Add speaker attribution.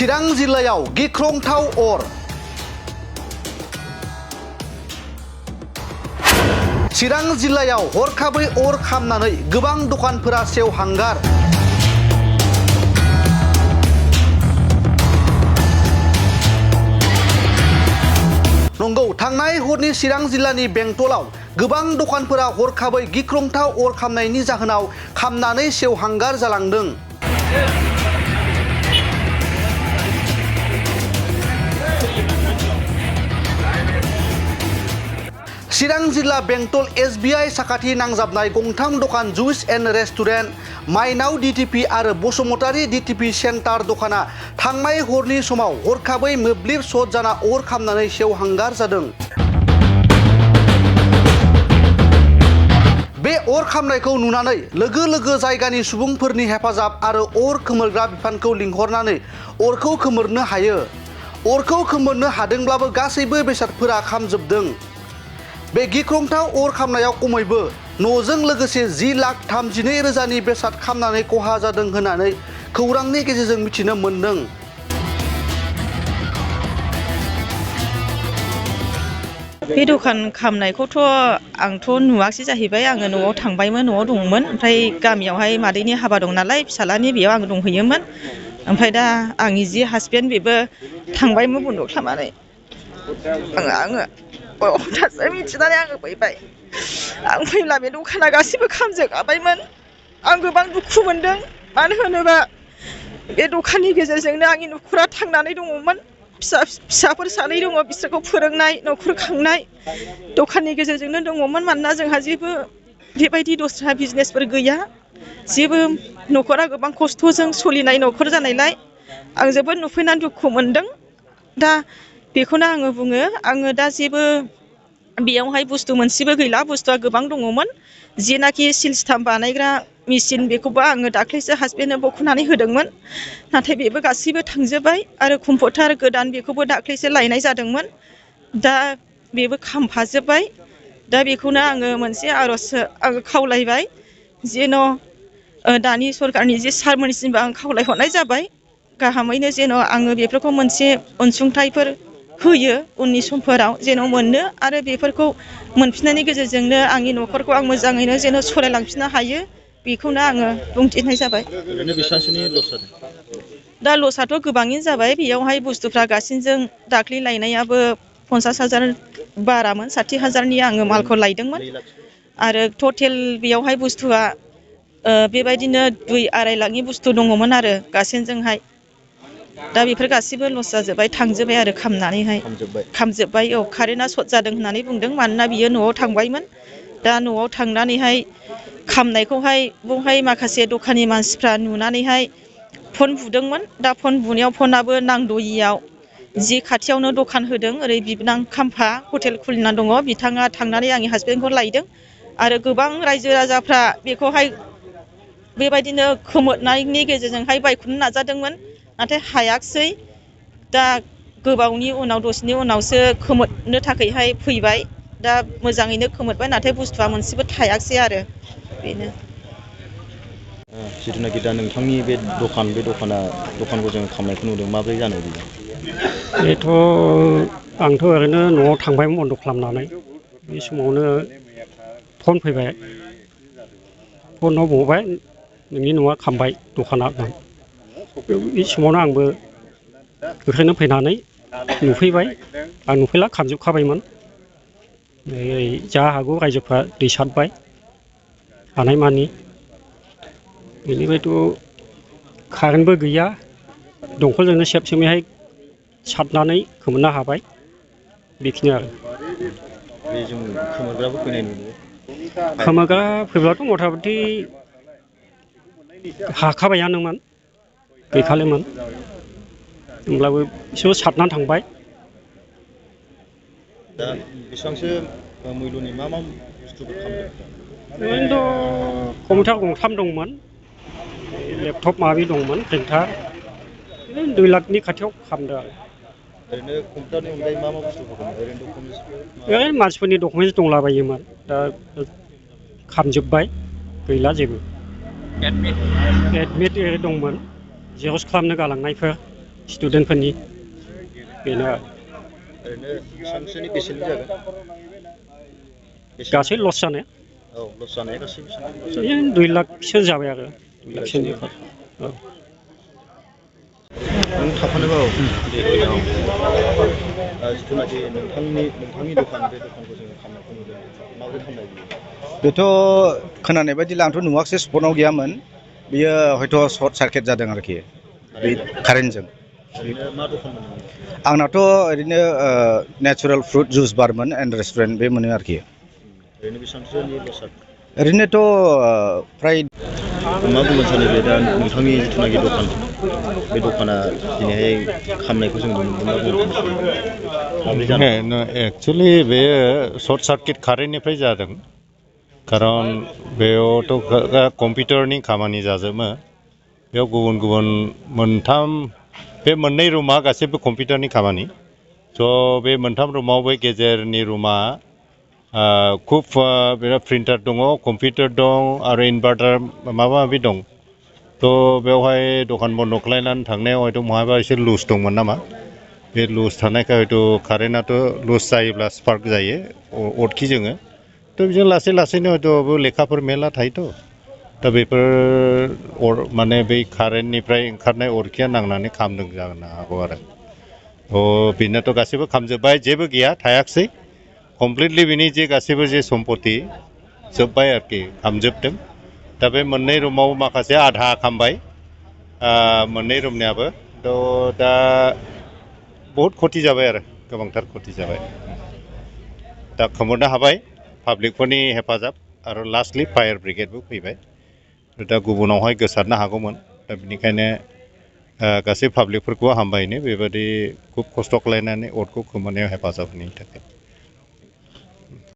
Speaker 1: चिरां जिल्लायाव गिख्रंथाव अर। चिरां जिल्लायाव हरखाबै अर खामनानै गोबां दखानफोरा सेवहांगार। नंगौ, थांनाय हरनि चिरां जिल्लानि बेंटलाव गोबां दखानफोरा हरखाबै गिख्रंथाव अर खामनायनि जाहोनाव खामनानै सेवहांगार जालांदों। चिरां जिल्ला बेंटल SBI साखाथि नांजाबनाय गंथाम दखान जुइस एन्ड रेस्टुरेन्ट, माइनाव DTP आरो बसुमतारी DTP सेन्टार दखाना थांनाय हरनि समाव हरखाबै मोब्लिब सर्ट जाना अर खामनानै सेवहांगार जादों। बे अर खामनायखौ नुनानै लोगो लोगो जायगानि सुबुंफोरनि हेफाजाब आरो अर खोमोरग्रा बिफानखौ लिंहरनानै अरखौ खोमोरनो हायो। अरखौ खोमोरनो हादोंब्लाबो गासैबो बेसादफोरा खामजोबदों। बे गिख्रंथाव अर खामनायाव खमैबो न'जों लोगोसे 10,32,000नि बेसाद खामनानै खहा जादों होननानै खौरांनि गेजेरजों मिथिनो मोन्दों।
Speaker 2: बे दखान खामनायखौथ' आंथ' नुवाखै जाहैबाय। आङो न'आव थांबायमोन, न'आव दंमोन। ओमफ्राय गामियावहाय मादैनि हाबा दं नालाय फिसालानि, बेयाव आं दंहैयोमोन। ओमफ्राय दा आंनि जि हासबेन्ड बेबो थांबायमोन बन्द खालामनानै। आङो हथातसो मिथिनानै आङो फैबाय। आं फैब्ला बे दखाना गासैबो खामजोबखाबायमोन। आं गोबां दुखु मोनदों। मानो होनोबा बे दखाननि गेजेरजोंनो आंनि न'खरा थांनानै दङमोन। फिसाफोर सानै दङ, बिसोरखौ फोरोंनाय, न'खर खांनाय दखाननि गेजेरजोंनो दङमोन। मानोना जोंहा जेबो बेबायदि दस्रा बिजनेसफोर गैया। जेबो न'खरा गोबां खस्थ'जों सोलिनाय न'खर जानायलाय आं जोबोद नुफैनानै दुखु मोनदों। दा बेखौनो आङो बुङो, आङो दा जेबो बेयावहाय बुस्थु मोनसेबो गैला। बुस्थुआ गोबां दङमोन। जेनाखि सिल स्टाम्प बानायग्रा मेचिन, बेखौबो आङो दाख्लैसो हासबेन्डनो बख'नानै होदोंमोन। नाथाय बेबो गासैबो थांजोब्बाय। आरो कम्पिउटार गोदान बेखौबो दाख्लैसो लायनाय जादोंमोन। दा बेबो खामफाजोब्बाय। दा बेखौनो आङो मोनसे आर'जसो आङो खावलायबाय, जेन' दानि सरकारनि जे सारमोननिसिमबो आं खावलायहरनाय जाबाय, गाहामैनो जेन' आङो बेफोरखौ मोनसे अनसुंथाइफोर होयो उननि समफोराव जेन' मोनो। आरो बेफोरखौ मोनफिननायनि गेजेरजोंनो आंनि न'खरखौ आं मोजाङैनो जेन' सालायलांफिननो हायो, बेखौनो आङो बुंथिनाय जाबाय।
Speaker 3: ओरैनो बेसेबांसोनि लस जादों?
Speaker 2: दा लसआथ' गोबाङैनो जाबाय। बेयावहाय बुस्थुफ्रा गासैजों दाख्लै लायनायाबो 50,000 बारामोन। 60,000नि आङो मालखौ लायदोंमोन। आरो टटेल बेयावहाय बुस्थुआ बेबायदिनो 2-2.5 लाखनि बुस्थु दङमोन आरो गासैजोंहाय। दा बेफोर गासैबो लस जाजोब्बाय, थांजोब्बाय आरो खामजोब्बाय। औ, कारेन्टआ सर्ट जादों होननानै बुंदों। मानोना बियो न'आव थांबायमोन। दा न'आव थांनानैहाय खामनायखौहाय बहाय माखासे दखाननि मानसिफ्रा नुनानैहाय फन बुदोंमोन। दा फन बुनायाव फनाबो नांद'यियाव जि खाथियावनो दखान होदों, ओरै बिबोनां खाम्फा हटेल खुलिना दङ, बिथाङा थांनानै आंनि हासबेन्डखौ लायदों। आरो गोबां रायजो राजाफ्रा बेखौहाय बेबायदिनो खोमोरनायनि गेजेरजोंहाय बायख'नो नाजादोंमोन, नाथाय हायाखिसै। दा गोबावनि उनाव, दसेनि उनावसो खोमोरनो थाखायहाय फैबाय। दा मोजाङैनो खोमोरबाय, नाथाय बुस्थुआ मोनसेबो थायाखिसै आरो बेनो।
Speaker 3: जिथुनाखि दा नोंथांनि बे दखानखौ जों खामनायखौ नुदों, माब्रै जानाय बियो?
Speaker 4: बेथ' आंथ' ओरैनो न'आव थांबायमोन बन्द खालामनानै। बे समावनो फन फैबाय। फनाव बुंबाय नोंनि न'आ खामबाय, दखाना। बे समावनो आंबो बेखायनो फैनानै नुफैबाय। आं नुफैला, खामजोबखाबायमोन। जा हागौ रायजोफ्रा दै सारबाय हानायमानि। बेनिफ्रायथ' कारेन्टबो गैया। दंखलजोंनो सेबसेबैहाय सारनानै खोमोरनो हाबाय, बेखिनि आरो।
Speaker 3: बे जों खोमोरग्राबो फैनाय नुयो।
Speaker 4: खोमोरग्रा फैब्लाथ' मथा मथि हाखाबायानोमोन, गैखालामोन। होमब्लाबो बिसोरबो सारनानै थांबाय।
Speaker 3: दा बेसेबांसो मुल्यनि मा बुस्थुफोर खामदों?
Speaker 4: ओरैनोथ' कम्पिउटार गंथाम दंमोन, लेपटप माबि दंमोन, प्रिन्टार। बिदिनो 2 लाखनि खाथियाव खामदों आरो।
Speaker 3: ओरैनो कम्पिउटारनि अनगायै मा बुस्थुफोर दं? ओरैनो डकुमेन्टसफोर?
Speaker 4: ओरैनो मानसिफोरनि डकुमेन्टस दंलाबायोमोन। दा खामजोब्बाय, गैला जेबो। एडमिट दंमोन, जेरक्स खालामनो गालांनायफोर। स्टुडेन्टफोरनि बेनो
Speaker 3: ओरैनो सानसेनि बेसेनि जागोन
Speaker 4: गासै लस जानाय
Speaker 3: औ लस जानाया गासै बेसेबां
Speaker 4: बिदिनो 2 लाखसो जाबाय आरो 2 लाखसोनि औ
Speaker 3: नों थाफानोबा जिथुनाखि नोंथांनि दखान बे दखानखौ जोङो खालामनायखौ नुदों माबोरै खालामनाय बियो
Speaker 5: बेथ' खोनानाय बायदिब्ला आंथ' नुवाखसै स्पटआव गैयामोन बियो हयथ' सर्ट सार्किट जादों आरोखि बे कारेन्टजों
Speaker 3: ओरैनो मा दखानमोन
Speaker 5: आंनाथ' ओरैनो नेचारेल फ्रुट जुइस बारमोन एन्ड रेस्टुरेन्ट बे मोनो आरोखि
Speaker 3: ओरैनो बेसेबांसोनि लस जादों
Speaker 5: ओरैनोथ' फ्राय
Speaker 3: मा बुंनो सानो बे दा नोंथांनि जिथुनाखि दखान बे दखाना दिनैहाय खामनायखौ जों नुनो मोनदों
Speaker 6: एक्सुवेलि बेयो सर्ट सार्किट कारेन्टनिफ्राय जादों खारन बेयावथ' कम्पिउटारनि खामानि जाजोबो बेयाव गुबुन गुबुन मोनथाम बे मोननै रुमा गासैबो कम्पिउटारनि खामानि स' बे मोनथाम रुमाव बे गेजेरनि रुमा खुब बिराद प्रिन्टार दङ कम्पिउटार दं आरो इनभार्टार माबा माबि दं थ' बेवहाय दखान बन्द' खालायनानै थांनायाव हयथ' महाबा एसे लुज दंमोन नामा बे लुज थानायखाय हयथ' कारेन्टआथ' लुज जायोब्ला स्पार्क जायो अरखि जोङो थ' बिजों लासै लासैनो हयथ' लेखाफोर मेरला थायोथ' दा बेफोर माने बै कारेन्टनिफ्राय ओंखारनाय अरखिया नांनानै खामदों जानो हागौ आरो बेनाथ' गासैबो खामजोब्बाय जेबो गैया थायाखसै कमप्लिटलि बिनि जे गासैबो जे सम्पति जोब्बाय आरोखि खामजोबदों दा बे मोननै रुमाव माखासे आधा खामबाय मोननै रुमनियाबो थ' दा बहुद खथि जाबाय आरो गोबांथार खथि जाबाय दा खोमोरनो हाबाय पाब्लिकफोरनि हेफाजाब आरो लास्टलि फायार ब्रिगेडबो फैबाय दा गुबुनावहाय गोसारनो हागौमोन दा बेनिखायनो गासै पाब्लिकफोरखौ हामबायनो बेबायदि खुब खस्थ' खालायनानै अरखौ खोमोरनायाव हेफाजाब होनायनि थाखाय